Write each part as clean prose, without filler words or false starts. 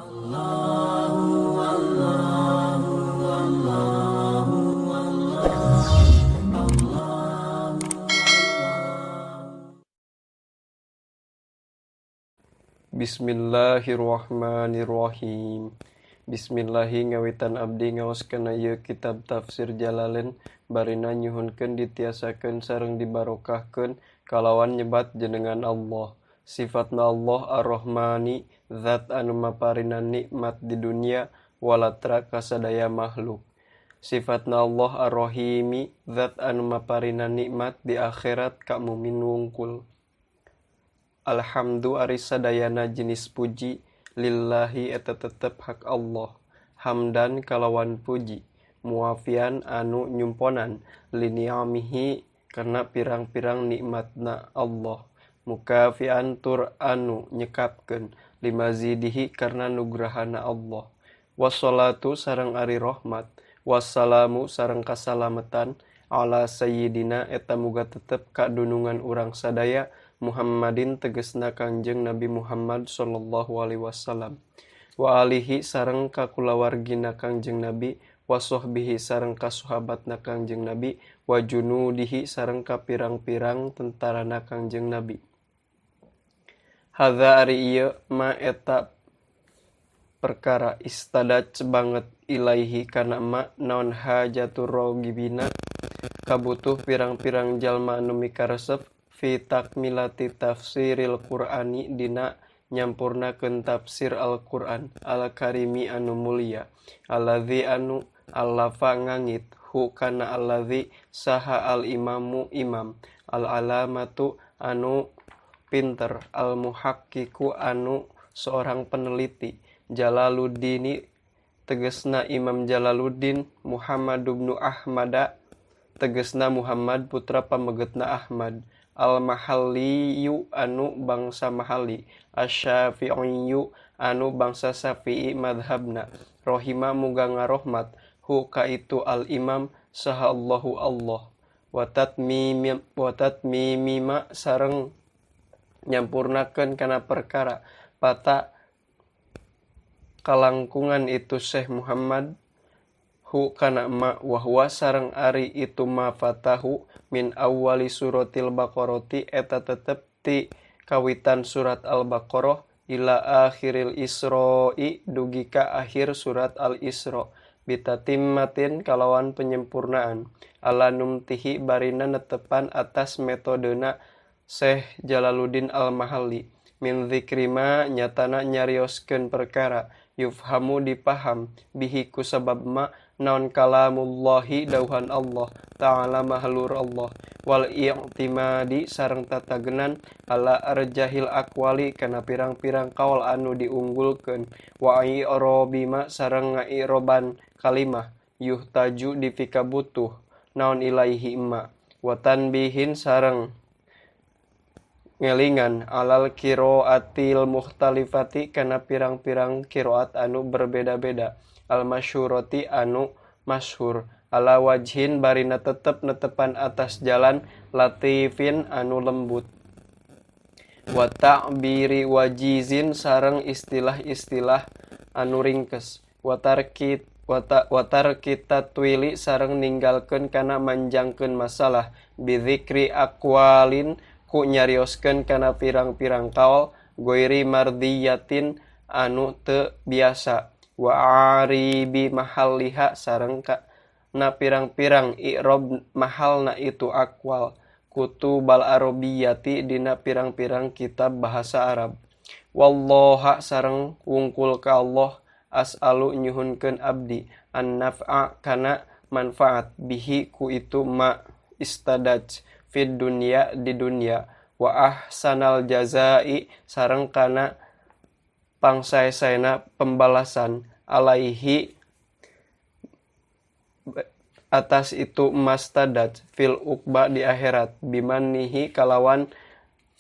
Bismillahirrahmanirrahim. Bismillahi ngawitan abdi ngaoskeun ieu kitab tafsir Jalalain barina nyuhunkeun ditiasakeun sareng dibarokahkeun kalawan nyebat jenengan Allah. Sifatna Allah Ar-Rahmani, zat anu maparinan nikmat di dunia walatra kasadaya makhluk. Sifatna Allah Ar-Rahimi, zat anu maparinan nikmat di akhirat ka mumin wungkul. Alhamdu ari sadayana jenis puji lillahi eta tetep hak Allah. Hamdan kalawan puji, muafian anu nyumponan liniamihi karena pirang-pirang nikmatna Allah. Mukafian tur anu nyekapkeun limazidihi karena nugrahana Allah. Wassalatu sareng ari rahmat, wassalamu sareng kasalametan ala sayyidina eta muga tetep kadunungan urang sadaya Muhammadin tegesna Kangjeng Nabi Muhammad sallallahu alaihi wasallam. Wa alihi sareng kakulawargina Kangjeng Nabi, wa sahbihi sareng kasahabatna Kangjeng Nabi, wa junudihi sareng kapirang-pirang tentarana Kangjeng Nabi. Hadza ari ieu ma eta perkara istadats banget ilaihi kana ma naon hajatur ragibina kabutuh pirang-pirang jalma anu mikaresep fi takmilati tafsiril Qur'ani dina nyampurnakeun tafsir Al-Qur'an al-Karimi anu mulia alladzi anu allafa ngangit hu kana alladzi saha al-imamu imam al-alamatu anu pinter al-muhaqqiqu anu seorang peneliti Jalaluddini tegesna Imam Jalaluddin Muhammad ibnu Ahmada tegesna Muhammad putra pamegetna Ahmad al-Mahalliyu anu bangsa Mahalli asy-Syafi'iyyu anu bangsa Syafi'i madhabna rohima muga ngarohmat hu ka itu al-imam saha Allahu Allah wa tatmimima sareng nyampurnakeun kana perkara pata kalangkungan itu Syekh Muhammad hu kana ma wa huwa sareng ari itu ma fatahu min awwali suratil Baqarati eta tetep ti kawitan surat Al-Baqarah ila akhiril Isra'i dugi ka akhir surat Al-Isra bitatimmatin kalawan penyempurnaan ala numtihi barina netepan atas metodena Syekh Jalaluddin Al-Mahalli min zikrima nyatana nyarioskeun perkara yufhamu dipaham bihi ku sabab ma naon kalamullahi dauhan Allah ta'ala mahlur Allah wal i'timadi sareng tatagenan ala arjahil aqwali kana pirang-pirang kaul anu diunggulkeun wa i'rabima sareng nga'iroban kalimah yuhtaju dipikabutuh naon ilaihi ma wa tanbihin sareng ngelingan alal qiraatil mukhtalifati kana pirang-pirang qiraat anu berbeda-beda al masyhurati anu masyhur ala wajhin barina tetep netepan atas jalan latifin anu lembut wa ta'biri wajizin sareng istilah-istilah anu ringkes wa tarki tatwili sareng ninggalkeun kana manjangkeun masalah bizikri aqwalin ku nyarioskeun kana pirang-pirang kaul goiri mardiyatin anu teu biasa wa aribi mahalliha sareng kana pirang-pirang i'rob mahalna itu aqwal kutubal arabiyati dina pirang-pirang kitab bahasa Arab wallaha sareng wungkul ka Allah as'alu nyuhunkeun abdi an naf'a kana manfaat bihi ku itu ma istadaj fid dunya di dunya wa ahsanal jazai sareng kana pangsae-saena pembalasan alaihi atas itu mastadat fil uqba di akhirat bimanihi kalawan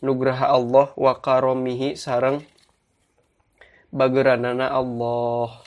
nugraha Allah wa karomihi sareng bageranana Allah.